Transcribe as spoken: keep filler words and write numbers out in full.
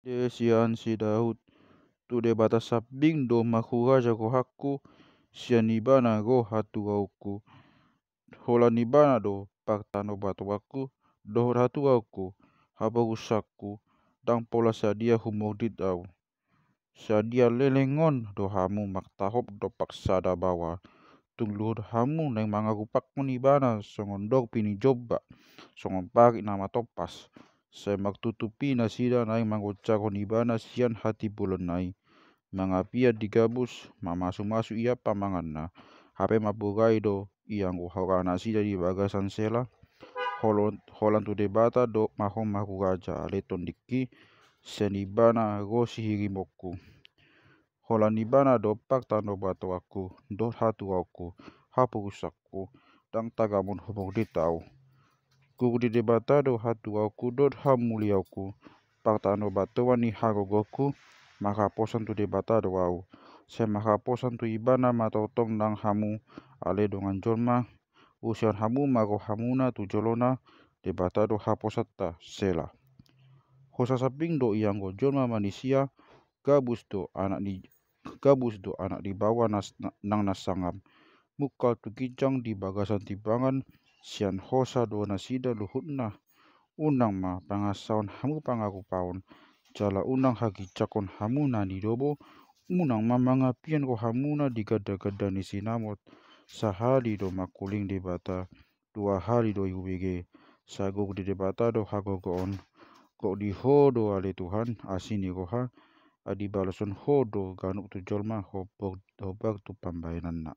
Ende sian si Daud. Tu Debata sambing do marhuraja rohangku, sian Ibana ro hatuaonku. Holan Ibana do partanobatoanku dohot hatuaonku, haporusanku, ndang pola sadia humordit ahu. Sadia leleng on do hamu martahop dompak sada baoa. Tung luhut hamu naeng mangarupakkon Ibana songon dorpi ni jomba, songon parik na matompas. Sai martutupi nasida naeng mangonjarhon Ibana sian hatimbulonna i. Mangapian di gabus, mamasumasu ia pamanganna. Hape mamborai do ianggo hora nasida di bagasan Sela. Holan, holan tu Debata do ma ho marhuraja, ale tondingki, sian Ibana ro sihirimonku. Holan Ibana do partanobatoanku dohot hatuaonku, haporusanku, ndang tagamon humordit ahu. Gogo di Debata do hatuaonku dohot hamuliaonku, partanobatoan ni hagogoonku. Marhaposan tu Debata do ahu. Sai marhaposan tu Ibana ma tongtong nang hamu, ale dongan jolma. Useon hamu ma rohamuna tu jolona, Debata do haposanta. Sela. Hosa sambing do ianggo jolma manisia, gabus do anak ni, gabus do anak ni baoa nas, na, nang na sangap. Mungkal tu ginjang di bagasan timbangan, sian hosa do nasida luhutna. Unang ma pangasahon hamu pangarupaon, jala unang haginjangkon hamu na nidomu. Unang ma mangapian rohamuna di gandaganda ni sinamot. Sahali do mangkuling Debata, dua hali do i hubege. Sai gogo di Debata do hagogoon. Gok di ho do ale Tuhan, asi ni roha, ai dibaloshon ho do ganup tu jolma, hombar, hombar tu pambahenanna.